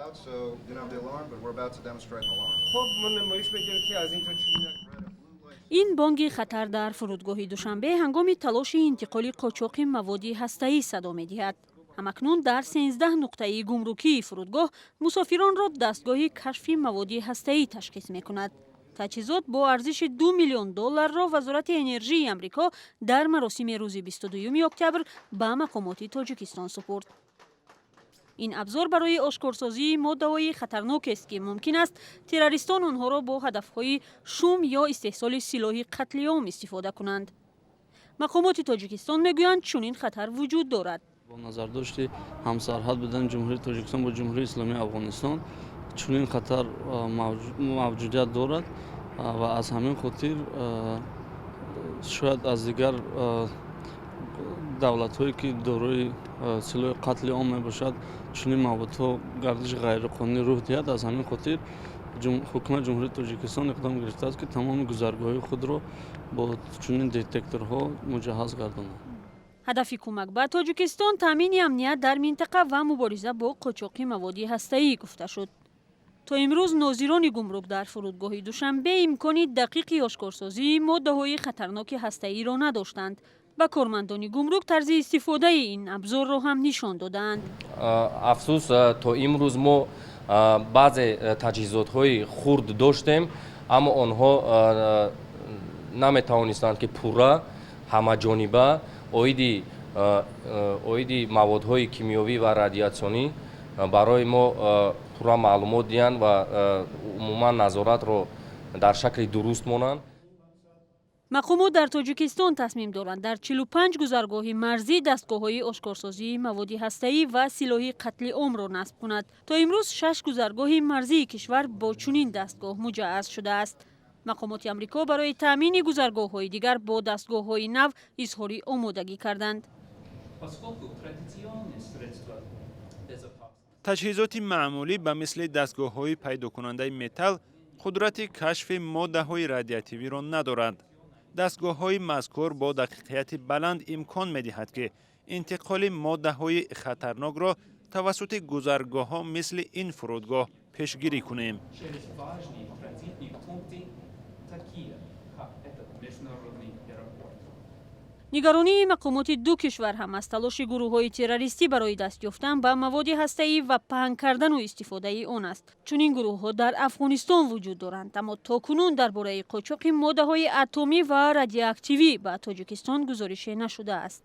Out, so you don't have the alarm, but we're about to demonstrate an alarm. Хуб, мо намоиш медиҳем, ки аз ин ҷо чӣ гуна Ин бонги хатар дар фурудгоҳи Душанбе ҳангоми талоши интиқоли қочоқи маводи ҳастаӣ садо медиҳад. Ҳамакнун дар 13 нуқтаи гумрукии фурудгоҳ мусофиронро дастгоҳи кашфи маводи ҳастаӣ ташхис мекунад. Таҷҳизот бо арзиши 2 миллион долларро Вазорати энержии Амрико дар маросими рӯзи 22 октябр ба мақомоти Тоҷикистон супурд. Ин абзор барои ошкорсозии моддаҳои хатарнокест, ки мумкин аст террористон онҳоро бо ҳадафҳои шум ё истеҳсоли силоҳи қатлиом истифода кунанд. Мақомоти Тоҷикистон мегӯянд, чунин хатар вуҷуд дорад. Бо назардошти ҳамсарҳад будани Ҷумҳурии Тоҷикистон бо Ҷумҳурии Исломии Афғонистон, чунин хатар мавҷудият дорад ва аз ҳамин хотир шояд аз дигар давлатҳое, ки дорои силоҳи қатли ом мебошад, чунин маводҳо гардиши ғайриқонунӣ рӯй диҳад. Аз ҳамин хотир ҳукумати Ҷумҳурии Тоҷикистон иқдом гирифтааст, ки тамоми гузаргоҳҳои худро бо чунин детекторҳо муҷаҳҳаз гардонад. Ҳадафи кӯмак ба Тоҷикистон таъмини амният дар минтақа ва мубориза бо қочоқи маводи ҳастаӣ гуфта шуд. То имрӯз нозирони гумрук дар фурудгоҳи Душанбе имкони дақиқи ошкорсозии моддаҳои хатарноки ҳастаиро надоштанд. Ба кормандони гумрук тарзи истифодаи ин абзорро ҳам нишон додаанд. Афсӯс, то имрӯз мо баъзе таҷҳизотҳои хурд доштем, аммо онҳо наметавонистанд, ки пурра ҳамаҷониба оиди маводҳои кимиёвӣ ва радиатсионӣ барои мо пурра маълумот диҳанд ва умуман назоратро дар шакли дуруст монанд. Мақомот дар Тоҷикистон тасмим доранд, дар 45 гузаргоҳи марзӣ дастгоҳҳои ошкорсозии маводи ҳастаӣ ва силоҳи қатли омро насб кунад. То имрӯз шаш гузаргоҳи марзии кишвар бо чунин дастгоҳ муҷаҳҳаз шудааст. Мақомоти Амрико барои таъмини гузаргоҳҳои дигар бо дастгоҳҳои нав изҳори омодагӣ карданд. Поскольку традиционные средства безопасности Таҷҳизоти маъмулӣ, ба мисли дастгоҳҳои пайдокунандаи металл, қудрати кашфи моддаҳои радиативиро надоранд. Дастгоҳҳои мазкур бо дақиқияти баланд имкон медиҳад, ки интиқоли моддаҳои хатарнокро тавассути гузаргоҳҳо мисли ин фурудгоҳ пешгирӣ кунем. Через важные транзитные пункты, такие как этот международный аэропорт. Нигаронии мақомоти ду кишвар ҳам аз талоши гурӯҳҳои террористӣ барои даст ёфтан ба маводи ҳастаӣ ва паҳн кардану истифодаи он аст. Чунин гурӯҳҳо дар Афғонистон вуҷуд доранд, аммо то кунун дар бораи қочоқи моддаҳои атомӣ ва радиоактивӣ ба Тоҷикистон гузорише нашудааст.